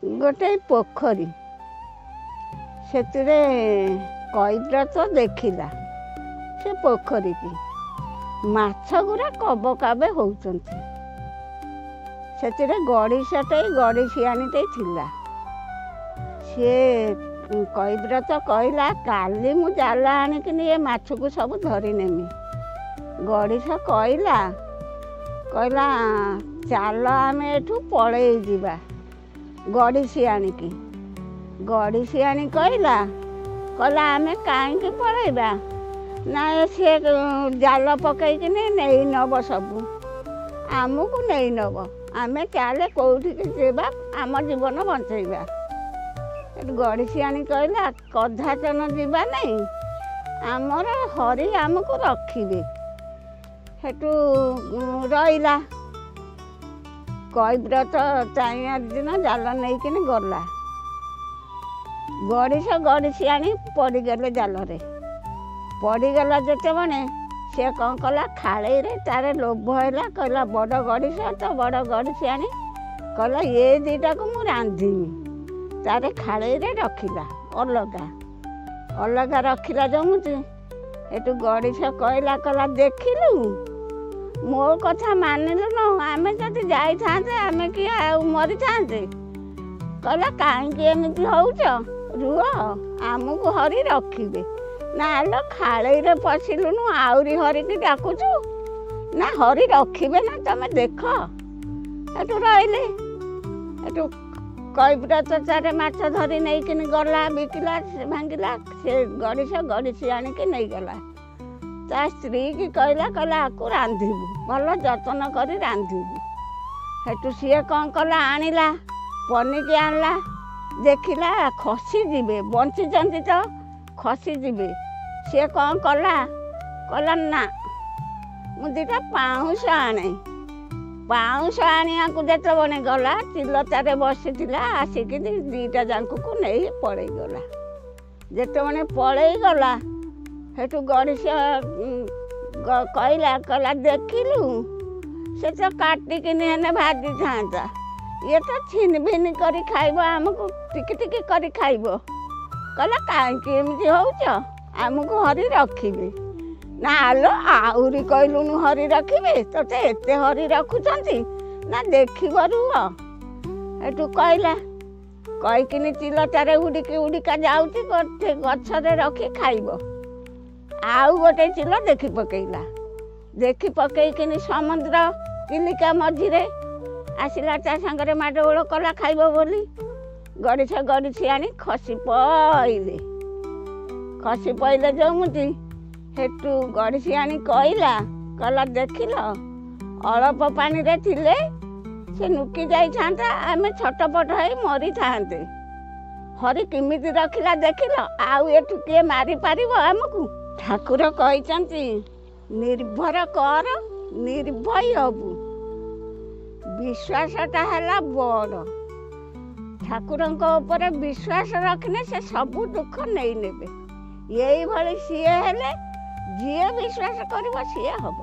ଗୋଟେ ପୋଖରୀ, ସେଥିରେ କୈବ୍ରତ ଦେଖିଲା ସେ ପୋଖରୀକି ମାଛ ଗୁଡ଼ା କବ କାବେ ହେଉଛନ୍ତି। ସେଥିରେ ଗଡ଼ିଶଟେ ଗଡ଼ିଶିଆଣୀଟେ ଥିଲା। ସିଏ କୈବ୍ରତ କହିଲା, କାଲି ମୁଁ ଜାଲ ଆଣିକିନି ଏ ମାଛକୁ ସବୁ ଧରିନେମି। ଗଡ଼ିଶ କହିଲା, ଚାଲ ଆମେ ଏଠୁ ପଳେଇ ଯିବା ଗଡ଼ିଶିଆଣୀକି। ଗଡ଼ିଶିଆଣୀ କହିଲା, ଆମେ କାହିଁକି ପଳେଇବା? ନା ସିଏ ଜାଲ ପକେଇକିନି ନେଇ ନେବ ସବୁ, ଆମକୁ ନେଇ ନେବ। ଆମେ ଚାଲେ କେଉଁଠିକି ଯିବା, ଆମ ଜୀବନ ବଞ୍ଚେଇବା। ସେଠୁ ଗଡ଼ିଶିଆଣୀ କହିଲା, କଦାଚନ ଯିବା ନାହିଁ, ଆମର ହରି ଆମକୁ ରଖିବେ। ସେଠୁ ରହିଲା। କୈବ୍ରତ ଚାରି ଦିନ ଜାଲ ନେଇକିନି ଗଲା। ଗଡ଼ିଶ ଗଡ଼ିଶିଆଣୀ ପଡ଼ିଗଲେ ଜାଲରେ। ପଡ଼ିଗଲା ଯେତେବେଳେ ସେ କ'ଣ କଲା, ଖାଳେଇରେ ତାର ଲୋଭ ହେଲା। କହିଲା, ବଡ଼ ଗଡ଼ିଶ ତ ବଡ଼ ଗଡ଼ିଶିଆଣୀ, କହିଲା ଏ ଦୁଇଟାକୁ ମୁଁ ରାନ୍ଧିମି। ତାର ଖାଳେଇରେ ରଖିଲା, ଅଲଗା ଅଲଗା ରଖିଲା। ଯେମିତି ଏଠୁ ଗଡ଼ିଶ କହିଲା, ଦେଖିଲୁ ମୋ କଥା ମାନିଲୁନୁ, ଆମେ ଯଦି ଯାଇଥାନ୍ତେ ଆମେ କି ଆଉ ମରିଥାନ୍ତେ। କହିଲା, କାହିଁକି ଏମିତି ହେଉଛ, ରୁହ, ଆମକୁ ହରି ରଖିବେ। ନା ଲୋ, ଖାଳେଇରେ ପଶିଲୁନୁ ଆହୁରି ହରିକି ଡାକୁଛୁ? ନା ହରି ରଖିବେ ନା, ତମେ ଦେଖ। ଏଠୁ ରହିଲେ। ଏଠୁ କୈବ୍ରତ ତାରେ ମାଛ ଧରି ନେଇକିନି ଗଲା, ବିକିଲା, ଭାଙ୍ଗିଲା। ସେ ଗଡ଼ିଶ ଗଡ଼ିଶି ଆଣିକି ନେଇଗଲା। ତା ସ୍ତ୍ରୀକି କହିଲା, ଆକୁ ରାନ୍ଧିବୁ, ଭଲ ଯତ୍ନ କରି ରାନ୍ଧିବୁ। ସେଠୁ ସିଏ କ'ଣ କଲା, ଆଣିଲା ପନିକି ଆଣିଲା। ଦେଖିଲା ଖସିଯିବେ, ବଞ୍ଚିଛନ୍ତି ତ ଖସିଯିବେ। ସିଏ କ'ଣ କଲା, କହିଲା ନା ମୁଁ ଦୁଇଟା ପାଉଁଶ ଆଣେ। ପାଉଁଶ ଆଣିବାକୁ ଯେତେବେଳେ ଗଲା, ଚିଲ ତାରେ ବସିଥିଲା, ଆସିକି ଦୁଇଟା ଯାଙ୍କକୁ ନେଇ ପଳେଇଗଲା। ଯେତେବେଳେ ପଳେଇଗଲା, ସେଠୁ ଗଡ଼ିଶ କହିଲା, ଦେଖିଲୁ ସେ ତ କାଟିକିନି ହେନେ ଭାଜିଥାନ୍ତା, ଇଏ ତ ଛିନି ଭିନି କରି ଖାଇବ, ଆମକୁ ଟିକି ଟିକି କରି ଖାଇବ। କହିଲା, କାହିଁକି ଏମିତି ହେଉଛ, ଆମକୁ ହରି ରଖିବେ। ନା ଆଲୋ, ଆହୁରି କହିଲୁନୁ ହରି ରଖିବେ, ତୋତେ ଏତେ ହରି ରଖୁଛନ୍ତି ନା, ଦେଖିବ ରୁହ। ଏଠୁ କହିଲା, କହିକିନି ଚିଲ ତାରେ ଉଡ଼ିକି ଉଡ଼ିକା ଯାଉଛି, ଗୋଟେ ଗଛରେ ରଖି ଖାଇବ। ଆଉ ଗୋଟେ ଚିଲ ଦେଖି ପକେଇଲା। ଦେଖି ପକେଇକିନି ସମୁଦ୍ର ଚିଲିକା ମଝିରେ ଆସିଲା, ତା ସାଙ୍ଗରେ ମାଡ଼ଗୋଳ କଲା ଖାଇବ ବୋଲି। ଗଡ଼ିଶ ଗଡ଼ିଶିଆଣୀ ଖସି ପଇଲେ। ଖସି ପଇଲେ ଯେଉଁଠି, ସେଠୁ ଗଡ଼ିଶିଆଣୀ କହିଲା, ଦେଖିଲ ଅଳପ ପାଣିରେ ଥିଲେ ସେ ନୁକି ଯାଇଥାନ୍ତା, ଆମେ ଛଟପଟ ହେଇ ମରିଥାନ୍ତେ। ହରି କେମିତି ରଖିଲା ଦେଖିଲ, ଆଉ ଏଠୁ କିଏ ମାରିପାରିବ ଆମକୁ? ଠାକୁର କହିଛନ୍ତି, ନିର୍ଭର କର, ନିର୍ଭୟ ହବୁ। ବିଶ୍ୱାସଟା ହେଲା ବଡ଼। ଠାକୁରଙ୍କ ଉପରେ ବିଶ୍ୱାସ ରଖିଲେ ସେ ସବୁ ଦୁଃଖ ନେଇ ନେବେ। ଏଇଭଳି ସିଏ ହେଲେ ଯିଏ ବିଶ୍ୱାସ କରିବ ସିଏ ହବ।